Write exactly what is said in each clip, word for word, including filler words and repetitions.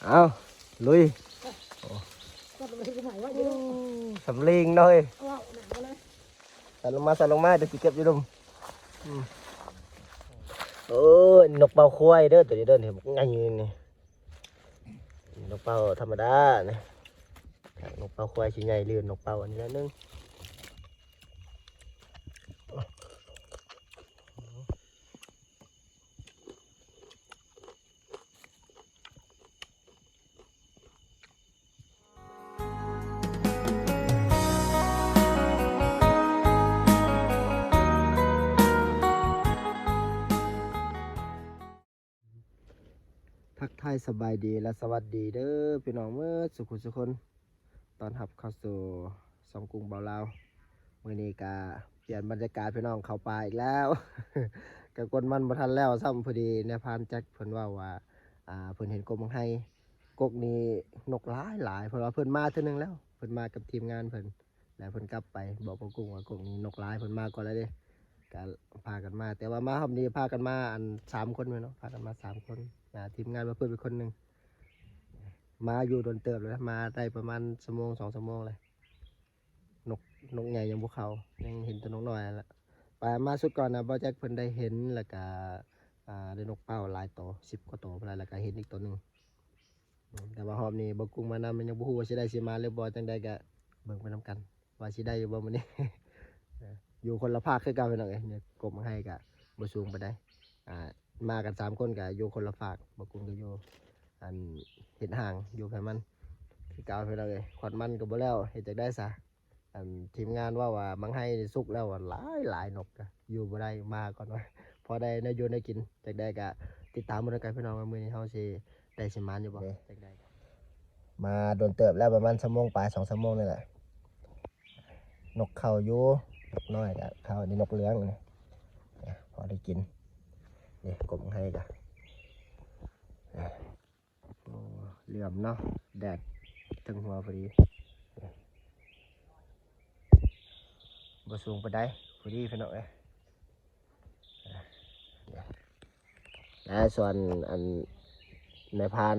เอาลุย โอ้ สำเร็งหน่อย สั่นลงมา สั่นลงมา เดี๋ยวสิเก็บอยู่ดุม อืม โอ้ย นกเป่าควายเด้อ ตัวนี้เด้อ นี่ บักใหญ่นี่ นกเป่าธรรมดานี่ นกเป่าควายสิใหญ่หรือนกเป่าอันนี้ละหนึ่ง ทักทายสบายดีและสวัสดีเด้อพี่น้องเมื่อสุขุสุคน ต้อนรับเข้าสู่ช่องกุ้งเบาลาว มื้อนี้กะเปลี่ยนบรรยากาศพี่น้อง เข้าป่าอีกแล้ว กะกวนมันบ่ทันแล้วซ้ำ พอดีนายพรานแจ็คเพิ่นเว้าว่า อ่า เพิ่นเห็นกกบักไฮ กกนี้นกหลายหลาย เพราะว่าเพิ่นมาเทื่อนึงแล้ว เพิ่นมากับทีมงานเพิ่น แล้วเพิ่นกลับไปบอกป้ากุ้งว่ากกนี้นกหลาย เพิ่นมาก่อนแล้วเด้ กะพากันมา แต่ว่ามารอบนี้พากันมาอันสามคนแม่นเนาะ พากันมาสามคน อ่า ทีมงานมาเพิ่มอีกคนหนึ่ง มาอยู่โดนเติบแล้วนะ มาได้ประมาณชั่วโมงสองชั่วโมงเลย นก นกใหญ่ยังบ่เข้า ยังเห็นแต่นกน้อยนั่นแหละ ไปมาสุดก่อนนะ บ่าวแจ็คเพิ่นได้เห็น แล้วกะ อ่า ได้นกเป้าหลายโต สิบกว่าโตพู้นแหละ แล้วกะเห็นอีกโตหนึ่ง อืม แต่ว่ารอบนี้บ่าวกุ้งมานำ มันยังบ่ฮู้ว่าสิได้สิมาหรือบ่ จั่งใดกะเบิ่งไปนำกัน ว่าสิได้อยู่บ่มื้อนี้ เออ อยู่คนละภาคคือเก่าพี่น้องเอ้ย เนี่ยกกบักไฮกะบ่สูงปานใด อ่า มากันสามคนกะอยู่คนละภาค บ่าวกุ้งกะอยู่ อันเฮ็ดห้างอยู่ไผมันคือเก่าพี่น้องเอ้ย ขวัญมันกะบ่แล้ว เฮ็ดจั่งใดซะ อันทีมงานเว้าว่าบักไฮนี่สุกแล้ว หลายหลายนกกะอยู่บ่ได้ มาก่อนว่า พอได้แนวอยู่แนวกิน จั่งใดกะติดตามเบิ่งนำกันพี่น้อง ว่ามื้อนี้เฮาสิได้สิหมานอยู่บ่ เด้ จั่งใดกะ มาโดนเติบแล้ว ประมาณชั่วโมงปลาย สองชั่วโมงนี่แหละ นกเข้าอยู่ นกน้อยกะเข้า นี่นกเหลืองนี่ อ่ะ พอได้กิน นี่กกบักไฮกะ อ่ะ โอ้ เหลื่อมเนาะ แดดเทิงหัวพอดี บ่สูงปานใด พอดีพี่น้องเอ้ย อ่ะ ส่วนอันนายพราน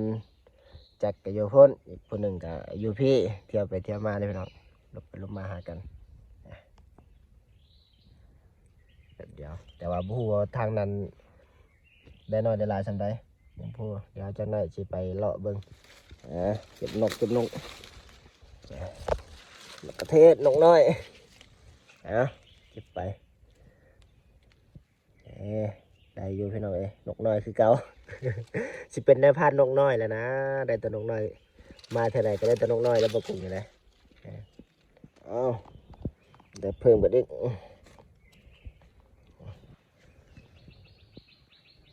แจ็คกะอยู่พุ้น อีกผู้หนึ่งกะอยู่พี้ เที่ยวไปเที่ยวมาเด้อพี่น้อง ลบไปลบมาหากัน อ่ะ แป๊บเดียว แต่ว่าบ่ฮู้ว่าทางนั้นได้น้อยได้หลายส่ำใด ยังพูด เดี๋ยวจักหน่อยสิไปเลาะเบิ่ง อ่า เก็บนก เก็บนก อ่า นกกระเทศ นกน้อย อ่า เก็บไป เอ้ ได้อยู่พี่น้องเอ้ย นกน้อยคือเก่า สิเป็นนายพรานนกน้อยแล้วนะ ได้แต่นกน้อย มาเทื่อใดกะได้แต่นกน้อยแล้ว บ่าวกุ้งอยู่เลย เอ้า ได้เพิ่มไปอีก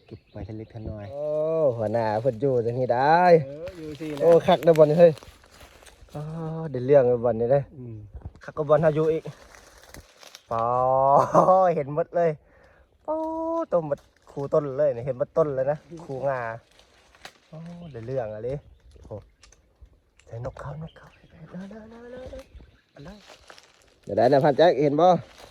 เก็บไว้ทีละเล็กทีละน้อย โอ้ หัวหน้าเพิ่นอยู่จั่งนี้ได้ เออ อยู่สิแหละ โอ้ คักเด้อบ่อนนี้เฮ้ย อ๋อ ได้เรื่องเด้อบ่อนนี้เด้อ อืม คักกว่าบ่อนเฮาอยู่อีก ปอ เห็นหมดเลย โอ้ ต้นหมด คู่ต้นเลยนี่ เห็นหมดต้นเลยนะ คู่งา โอ้ ได้เรื่องอะลิ โอ้ ใส่นกเขา นกเขา เร็วๆๆๆๆ อันนั้น เดี๋ยวได้นะพันแจ็ค เห็นบ่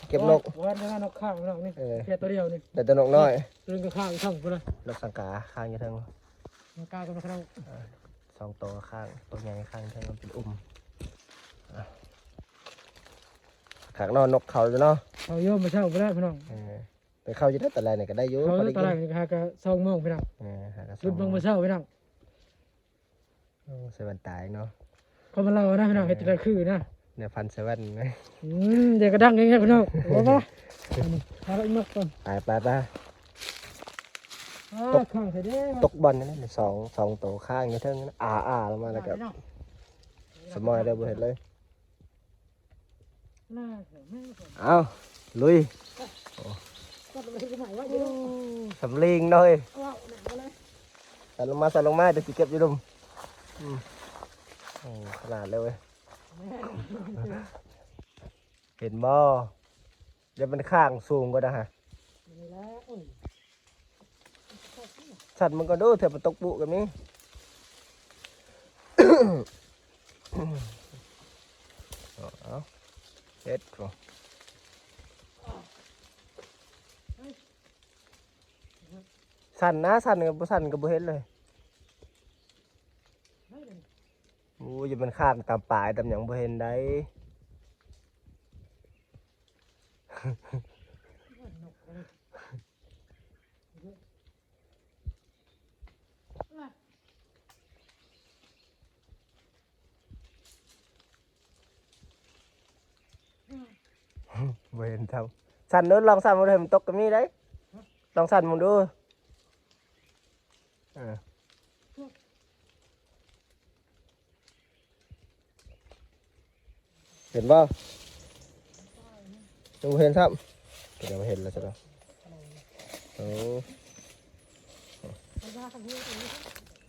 เก็บนก ว่า ว่าได้นกข้างนอกนี่ เออ แค่ตัวเดียวนี่ ได้แต่นกน้อย ตัวนึงกะข้างช่องพุ้นนะ นกสังกาข้างอยู่เทิง นกกากับนกข้าง เออ สองตัวข้าง ตัวใหญ่ข้างเทิงมันเป็นอุ่ม อ่ะ ข้างนอกนกเขาอยู่เนาะ เขาโยมมาเช้าไปแล้วพี่น้อง เออ ไปเข้าอยู่ได้ตลาดนี่กะได้อยู่ เข้า พอได้กิน ตลาดนี่หากะสองโมงพี่น้อง เออ หากะสองโมง หลุดลงมาเช้าพี่น้อง โอ้ ใส่แว่นตาอีกเนาะ เขามาเล่านะพี่น้อง เออ เฮ็ดจั่งใดคือนะ เนี่ยพันใส่แว่นนะ อืม เดี๋ยวกะดังเองนะพี่น้อง โอ้โห เอาละอีกนกก่อน ไปไปไป อ่า ตก ข้างใส่เด้อ ตกบ่อนนี่นะ สอง สองตัวข้างอยู่เทิงนะ อ่า อ่า ลงมาแล้วกะ พี่น้อง สมอยได้บ่เห็นเลย เอาลุย โอ้ สำเร็งหน่อย สั่นลงมา สั่นลงมา เดี๋ยวสิเก็บอยู่ดุม อืม โอ้ ขนาดเลยเว้ย เห็นบ่ เดี๋ยวมันข้างสูงกว่านะฮะ สั่นมันก็ดู เถื่อมันตกปุกะมี เอา เฮ็ดบ่ สั่นนะ สั่นกะบ่ สั่นกะบ่เห็นเลย โอ้ย อย่ามันข้างตามป่ายตามหยังบ่เห็นได้ บ่เห็นทำสั่นเด้อ ลองสั่นมึงดู ให้มันตกก็มีได้ ลองสั่นมึงดู อ่า เห็นบ่ ยังบ่เห็นซ้ำ เดี๋ยวเห็นแล้วจ้ะ โอ้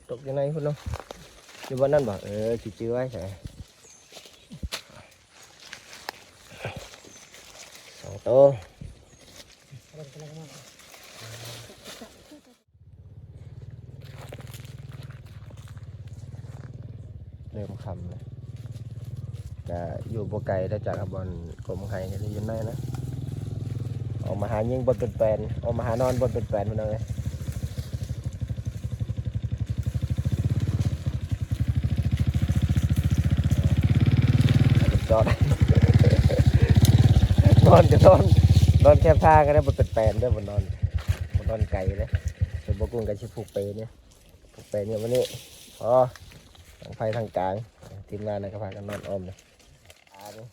ตกอยู่ในพุ้นเนาะ อยู่บ่อนนั่นบ่ เออ จื้อๆไว้ใส่ สองตัว เริ่มค่ำแล้ว ก็อยู่บ่ไกลแล้วจากบ่อนกลมไฮก็อยู่ในนะ ออกมาหายิงบ่อนเป็นแปลน ออกมาหานอนบ่อนเป็นแปลน พี่น้องเอ้ย จอด นอนก็นอน นอนแคบทางก็ได้ บ่เป็นแปลนเด้อ บ่นอน บ่นอนไกลเด้อ เป็นบ่กุ้งก็สิผูกเปเนี่ย ผูกเปเนี่ยวันนี้ อ๋อ ทางไฟทางกลาง ทีมงานน่ะก็พากันนอนอ้อมเลย อ่า นี่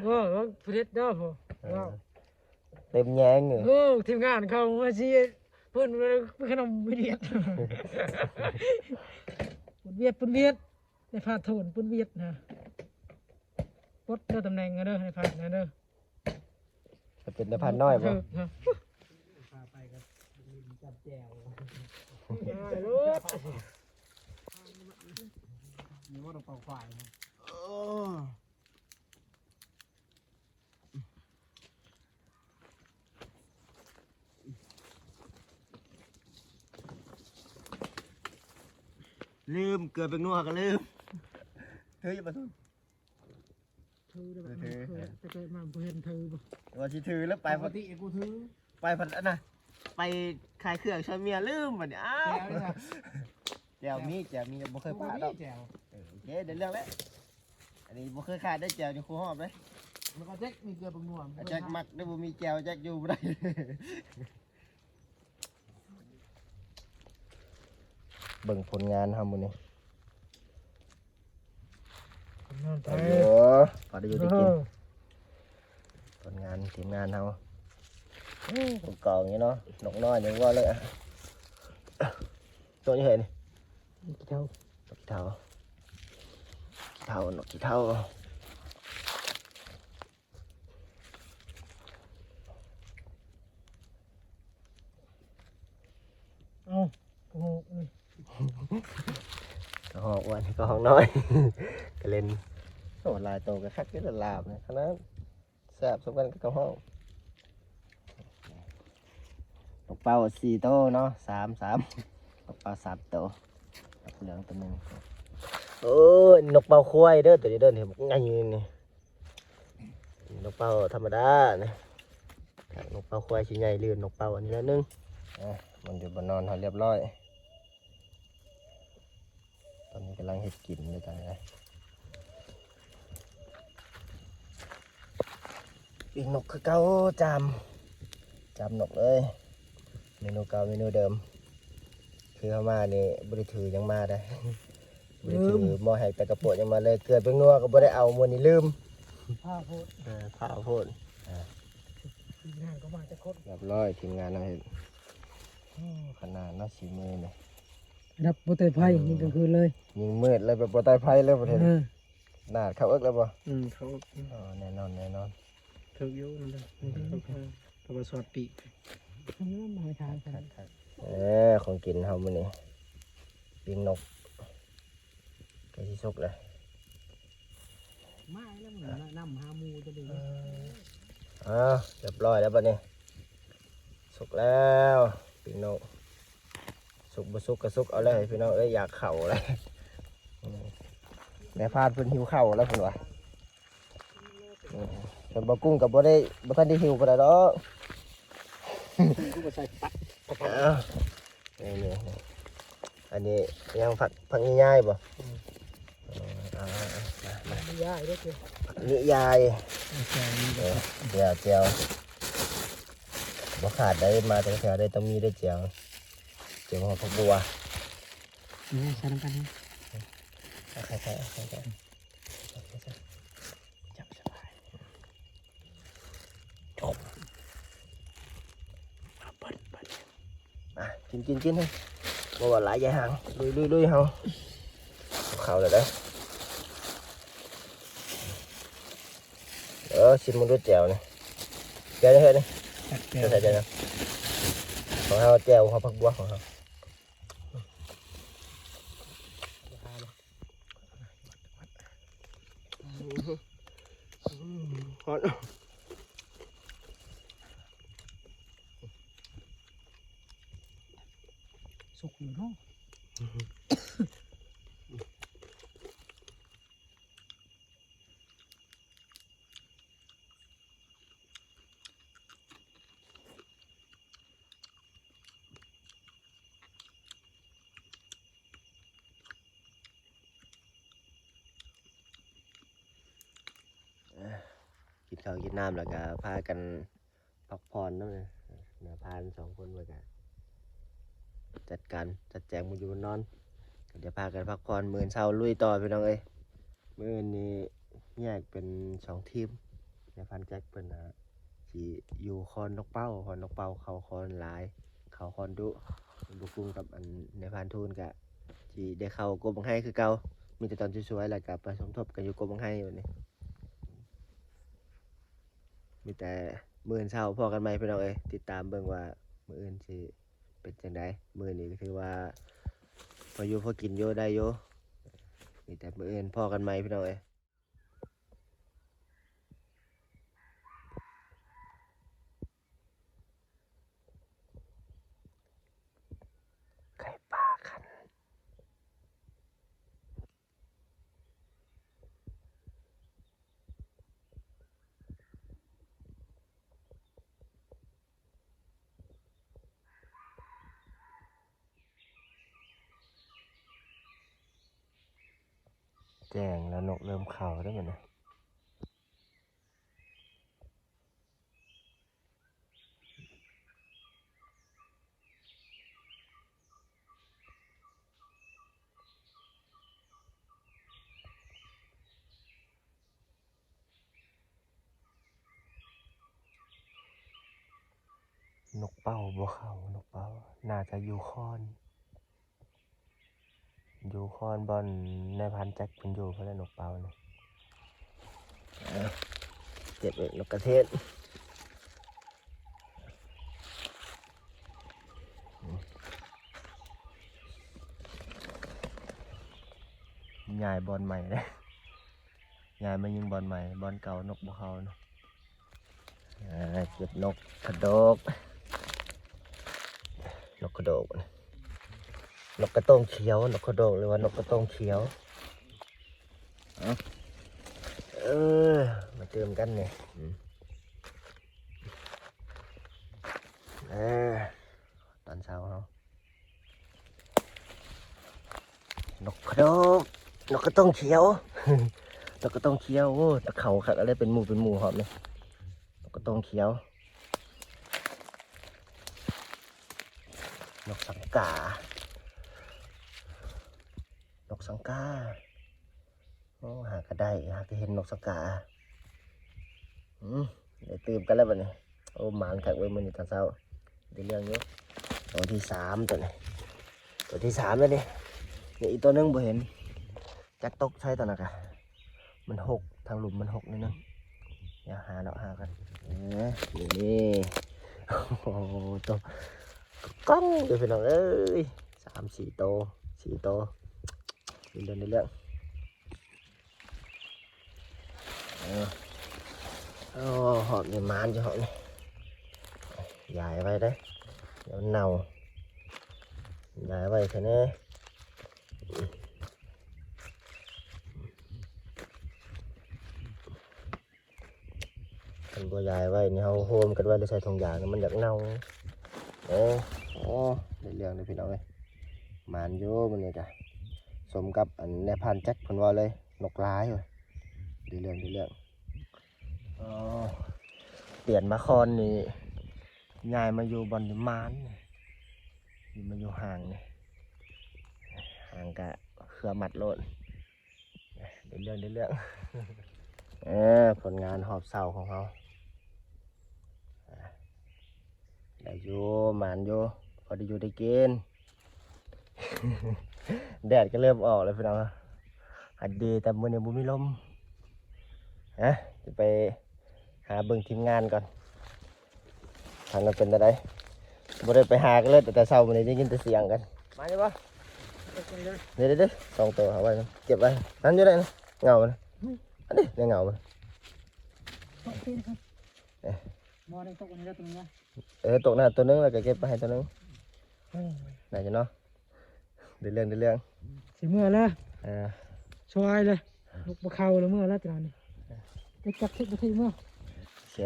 โอ้ ผลิตเด้อพ่อ เออ เต็มแยงเลย โอ้ ทีมงานเขามาสิ เพิ่นขนมเวียด ปุนเวียด ปุนเวียด ในพาโทนปุนเวียดนะ ปลดเด้อตำแหน่งเด้อ ในพานะเด้อ จะเป็นนายพรานน้อยบ่ เออ พาไปกัน จับแจว ได้โลด นี่ว่าต้องเป่าควายนะ โอ้ ลืม เกลือเป็นนัวก็ลืม ถืออยู่ปะทุน ถือได้บ่ เออ ถือ มันเคย แต่เกิดมาบ่เห็นถือบ่ ว่าสิถือแล้วไป ปกติกูถือ ไปพันอันน่ะ ไปขายเครื่องช่วยเมียลืมบัดนี้ อ้าว แจ่วนี่นะ แจ่วมี แจ่วมี บ่เคยพลาดดอก บ่มีแจ่ว เออ โอเค ได้เรื่องแล้ว อันนี้บ่เคยขาดได้แจ่วอยู่คู่หอบเลย มันก็แจ็คมีเกลือปรุงนัว อ่ะ แจ็คมักได้บ่มีแจ่ว แจ็คอยู่บ่ได้ เบิ่งผลงานเฮามื้อนี้ ผลงาน เอาอยู่ พอได้อยู่ได้กิน เออ ผลงานทีมงานเฮา โอ้ กองอยู่เนาะ นกน้อยยังว่าเลยอะ ตัวนี้เห็น ขี้เถ้า นกขี้เถ้า ขี้เถ้า นกขี้เถ้า เอ้า โอ้โห กระหอกอ้วน กระหอกน้อย กระเล่น โอ้ หลายโตก็คักอยู่ ลาบนะ ขนาดแซ่บสมกันกับกระหอก นกเป้าสี่โตเนาะ สาม สาม นกเป้าสามโต นกเหลืองตัวหนึ่ง โอ้ย นกเป้าควายเด้อ ตัวนี้เด้อ นี่ บักใหญ่นี่ นกเป้าธรรมดาเนี่ย นกเป้าควายสิใหญ่ลื่นนกเป้าอันนี้แล้วนึง อ่ะ มันอยู่บนนอนเขาเรียบร้อย ตอนนี้กำลังเฮ็ดกินเลยตอนนี้นะ ปีกนกคือเก่า จาม จามนกเลย เมนูเก่าเมนูเดิม คือเขามานี่บ่ได้ถือหยังมาได้ บ่ได้ถือ ลืม หม้อแฮกตะกะโปะหยังมาเลย เกลือแป้งนัวก็บ่ได้เอา มื้อนี้ลืม ผ้าโพด เออ ผ้าโพด อ่า ทีมงานก็มาจะครบ เรียบร้อย ทีมงานเราเฮ็ด โอ้ ขนาดเนาะ สีมือเนี่ย รับบ่ได้ไผ เออ ยิงกลางคืนเลย ยิงมืดเลย แบบบ่ได้ไผเลยประเทศ เออ นาดเข้าเอิกแล้วบ่ อืม เข้าเอิก อ๋อ แน่นอน แน่นอน ถืกอยู่นั่นแหละ อืม ถืก เออ แต่ว่าสอดปีก อันนี้มันบ่ให้ทานกัน ครับ ครับ เออ ของกินเฮามื้อนี้ ปิ้งนก ใกล้สิสุกแล้ว มาแล้วมันนำหาหมู่จะดี เออ อ่า เรียบร้อยแล้วบัดนี้ สุกแล้ว ปิ้งนก สุกบ่สุกก็สุกเอาเลย พี่น้องเอ้ย อยากเข้าเลย อืม แม่พาดเพิ่นหิวเข้าแล้วเพิ่นว่า อืม ส่วนบ่าวกุ้งก็บ่ได้ บ่ทันได้หิวปานใดดอก กูบ่ใส่ปัก เอ้า นี่ๆ ไอ อันนี้ยังผัก ผักนิยายบ่ อืม อ๋อ อ่า อ่า อ่า นิยายด้วยสิ ผักนิยาย โอเค เออ เจียว เจียว บ่ขาดได้ มาแต่ละเทื่อได้ต้องมีได้เจียว เจียวหอมผักบัว นี่ใส่น้ำกันนะ เอาใส่ๆ เอาใส่ๆ จับสบาย จบ มาเปิ้ลเปิ้ล อ่ะ กินกินกินให้ บ่ว่าหลายยายหาง ลุยลุยลุยเฮา เข้าแล้วเด้อ เออ ชิมมันด้วยแจ่วนี่ แจ่วนี่เฮ้ยนี่ ตักแจ่ว ใส่แจ่วนะ ของเฮาแจ่ว ของผักบัวของเฮา ฮอต สุกอยู่เนาะ กินข้าวกินน้ำแล้วก็พากันพักผ่อนเนาะ นายพรานสองคนเพิ่นก็จัดการจัดแจงมื้ออยู่มื้อนอน ก็เดี๋ยวพากันพักผ่อน มื้ออื่นเช้าลุยต่อพี่น้องเอ้ย มื้ออื่นนี้แยกเป็นสองทีม นายพรานแจ็คเพิ่นน่ะสิอยู่คอนนกเป้า คอนนกเป้าเขาคอนหลาย เขาคอนดุ บุกรุงกับอันนายพรานทูนก็สิได้เข้ากกบังไฮคือเก่า มีแต่ตอนสวยๆ แล้วก็ไปสมทบกันอยู่กกบังไฮบัดนี้ มีแต่มื้ออื่นเช้าพ้อกันใหม่พี่น้องเอ้ย ติดตามเบิ่งว่ามื้ออื่นสิเป็นจั่งใด มื้อนี้ก็ถือว่าพออยู่พอกินอยู่ได้อยู่ มีแต่มื้ออื่นพ้อกันใหม่พี่น้องเอ้ย ไข่ปลาคัน แจ้งแล้ว นกเริ่มเข้าแล้วมันนะ นกเป้าบ่เข้า นกเป้าน่าจะอยู่คอน อยู่คอนบ่อนนายพรานแจ็คเพิ่นอยู่เพิ่นละ นกเป้านี่ อ่ะ เก็บไว้นกกระเทศ ย้ายบ่อนใหม่เลย ย้ายมายิงบ่อนใหม่ บ่อนเก่านกบ่เข้าเนาะ อ่า เก็บนกกระโดก นกกระโดก นกกระโต้งเขียว นกกระโดก หรือว่านกกระโต้งเขียว เอา เออ มาเติมกันเนี่ย อืม เออ ตอนเช้าเฮา นกกระโดก นกกระโต้งเขียว นกกระโต้งเขียว โอ้ ตะเขาคักอะไร เป็นหมู่เป็นหมู่หอบเลย นกกระโต้งเขียว นกสังกา นกสังกา โอ้ หากะได้ หากะเห็นนกสังกา อืม ได้ตื่มกันแล้วบัดนี้ โอ้ หมานคักเว้ย มื้อนี้ตอนเช้า ได้เรื่องอยู่ ตัวที่สามตัวนี้ ตัวที่สามแล้วนี่ นี่อีกตัวหนึ่งบ่เห็น จักตกใส่ตอนนั้นกะ มันหก ทางหลุมมันหกนิดนึง เดี๋ยวหาเลาะหากัน เออ นี่ โอ้โห ตัวก้องเดี๋ยวพี่น้องเอ้ย สามสี่โต สี่โต มีเรื่องในเรื่อง เออ โอ้ หอบนี่หมานอยู่หอบนี่ ย้ายไว้เด้อ เดี๋ยวเน่า ย้ายไว้แค่นี้ คันบ่ย้ายไว้นี่ เฮาโฮมกันไว้แล้วใส่ถุงยางนี่มันอยากเน่า เออ โอ้ ได้เรื่องเลยพี่น้องเอ้ย หมานอยู่มื้อนี้กะ สมกับอันนายพรานแจ็คเพิ่นเว้าเลย นกหลายเว้ย ได้เรื่อง ได้เรื่อง อ๋อ เปลี่ยนมาคอนนี่ ย้ายมาอยู่บ่อนนี่หมานนี่ อยู่มาอยู่ห่างนี่ ห่างกะเครือหมัดโลด ได้เรื่อง ได้เรื่อง เออ ผลงานหอบเสาของเรา ได้อยู่ หมานอยู่ พอได้อยู่ได้กิน แดดก็เริ่มออกแล้วพี่น้อง หัดดี แต่มื้อนี้บ่มีลม ฮะ จะไปหาเบิ่งทีมงานก่อน ทางนั้นเป็นจั่งใด บ่ได้ไปหากันเลย แต่แต่เช้ามื้อนี้ได้ยินแต่เสียงกัน มาอยู่บ่ เดี๋ยวๆๆ สองตัวเอาไว้นะ เก็บไว้ นั่นอยู่ไหนนะ เงามันนะ อันนี้ในเงามัน มอได้ตกอันนี้แล้วตัวนี้นะ เออ ตกหน้าตัวหนึง แล้วก็เก็บไปให้ตัวหนึง เออ ได้อยู่เนาะ ได้เรื่อง ได้เรื่อง สิเมื่อแล้ว เออ สบายเลย นกบ่เข้าแล้ว เมื่อแล้วตอนนี้ จะจับทิศไปที่เมื่อ โอเค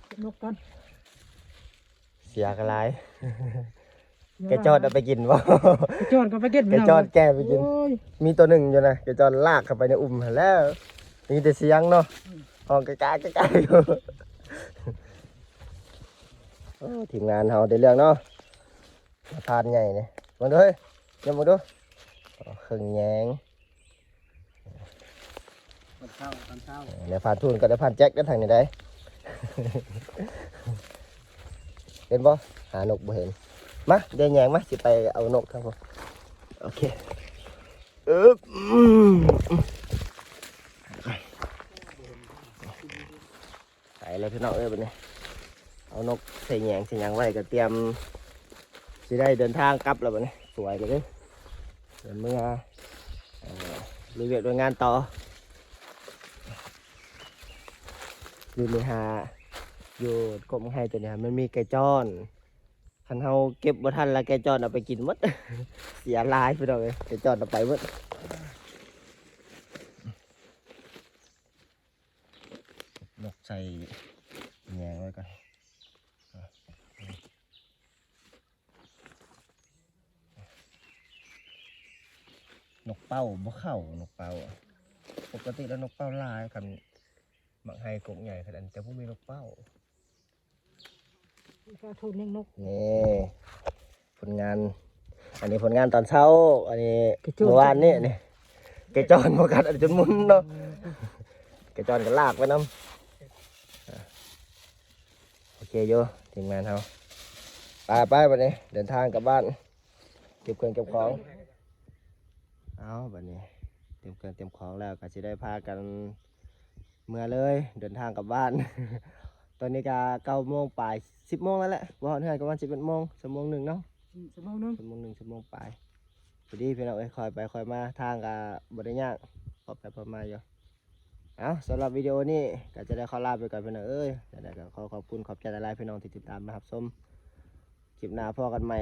เก็บนกกัน เสียก็หลาย เสีย ไก่จอดเอาไปกินบ่ ไก่จอดก็ไปกิน ไก่จอดแก่ไปกิน โอ้ย มีตัวหนึ่งอยู่นะ ไก่จอดลากเข้าไปในอุ้มหั้นแล้ว มีแต่เสียงเนาะ อืม ห้องไกลๆ ไกลๆ อยู่ โอ้ ทีมงานเราได้เรื่องเนาะ พรานใหญ่นี่ มาดูเฮ้ย ยกมาดู อ๋อ เครื่องแยง ตอนเช้า ตอนเช้า เออ นายพรานทูนกับนายพรานแจ็คกันทางนี้ได้ เห็นบ่ หานกบ่เห็น มา เดี๋ยวแยงมา สิไปเอานกครับผม โอเค เอิบ อืม ไปเลยพี่น้องเอ้ย บัดนี้ เอานกใส่แยงใส่หยังไว้ก็เตรียม สิได้เดินทางกลับแล้วบัดนี้ สวยเลยเด้อ เดินเมือ เอ่อ ลุยเวียกลุยงานต่อ อยู่นี่หา อยู่กกไม้ไผ่ตัวนี้หา มันมีไก่จ้อน คันเฮาเก็บบ่ทันแล้วไก่จ้อนเอาไปกินหมด เสียหลายพี่น้องเอ้ย ไก่จ้อนเอาไปหมด นกใส่แยงไว้ก่อน นกเป้าบ่เข้า นกเป้าอะ ปกติแล้วนกเป้าหลาย คันหมากไฮกกใหญ่ขนาดนั้น แต่บ่มีนกเป้า ก็ทุนเลี้ยงนก นี่ ผลงาน อันนี้ผลงานตอนเช้า อันนี้ ไก่จ้อน เมื่อวานนี่ นี่ ไก่จ้อนบ่กัด อันนี้จนมุนเนาะ ไก่จ้อนก็ลากไปนำ อ่ะ โอเคอยู่ ทีมงานเรา ไป ไป บัดนี้ เดินทางกลับบ้าน เก็บเครื่องเก็บของ เอา บัดนี้ เตรียมเครื่องเตรียมของแล้ว ก็สิได้พากันเมือเลย เดินทางกลับบ้าน ตอนนี้ก็เก้าโมงปลาย สิบโมงแล้วแหละ บ่ฮอดเฮือนก็ประมาณสิบเอ็ดโมง ชั่วโมงหนึ่งเนาะ อืม ชั่วโมงหนึ่ง ชั่วโมงหนึ่ง ชั่วโมงปลาย พอดีพี่น้องเอ้ย ค่อยไปค่อยมา ทางก็บ่ได้ยาก พอไปพอมาอยู่ เอา สำหรับวิดีโอนี้ก็จะได้ขอลาไปก่อนพี่น้องเอ้ย จั่งใดก็ขอขอบคุณขอบใจหลายๆพี่น้องที่ติดตามมารับชม คลิปหน้าพ้อกันใหม่